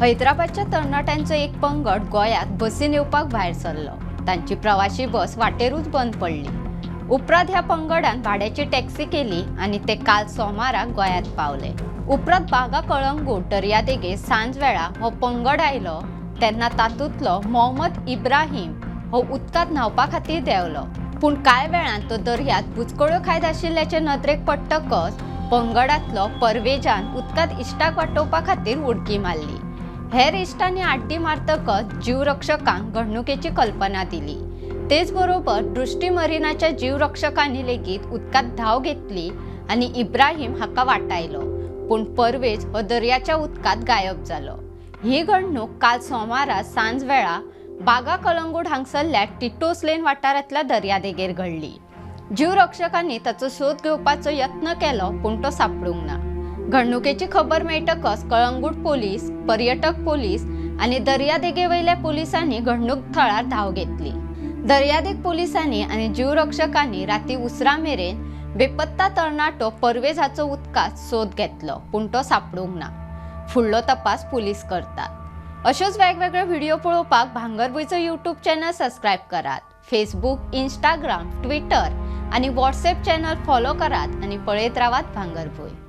हैदराबादच्या तरणाट्यांचो एक पंगड गोंयांत बसीन येवपाक भायर सरलो. तांची प्रवाशी बस वाटेरूच बंद पडली. उपरांत ह्या पंगडान भाड्याची टॅक्सी केली आनी ते काल सोमाराक गोंयांत पावले. उपरांत बागा कळंगूट दर्यादेगेर सांजवेळा हो पंगड आयलो तेन्ना तातूंतलो मोहम्मद इब्राहीम हो उदकांत न्हांवपा खातीर देंवलो. पूण कांय वेळान तो दर्यांत बुचकळ्यो खायत आशिल्ल्याचे नदरेक पडटकच पंगडांतलो परवेजान उदकांत इश्टाक वाटोवपा खातीर उडकी मारली. हेर इश्टांनी आड्डी मारतकच जीवरक्षकांक घडणुकेची कल्पना दिली. तेच बरोबर दृष्टी मरिनाच्या जीवरक्षकांनी लेगीत उदकांत धांव घेतली आनी इब्राहीम हाका वाटायलो. पूण परवेज हो दर्याच्या उदकांत गायब जालो. ही घडणूक काल सोमारा सांजवेळा बागा कळंगूट हांगसरल्या टिटोस लेन वाठारांतल्या दर्यादेगेर घडली. जीवरक्षकांनी ताचो सोद घेवपाचो यत्न केलो पूण तो सापडूंक ना. घडणुकेची खबर मेळटकच कळंगूट पोलीस, पर्यटक पोलीस आनी दर्यादेगे वयल्या पोलिसांनी घडणूक थळार धांव घेतली. दर्यादेग पोलिसांनी आनी जीवरक्षकांनी राती उसरां मेरेन बेपत्ता तरणाटो परवेज हाचो उदकांत सोद घेतलो पूण तो सापडूंक ना. फुडलो तपास पोलीस करतात. अश्योच वेगवेगळे व्हिडिओ पळोवपाक भांगरभूंयचो यूट्यूब चॅनल सबस्क्रायब करात. फेसबूक, इंस्टाग्राम, ट्विटर आनी व्हॉट्सएप चॅनल फॉलो करात आनी पळयत रावात भांगरभूंय.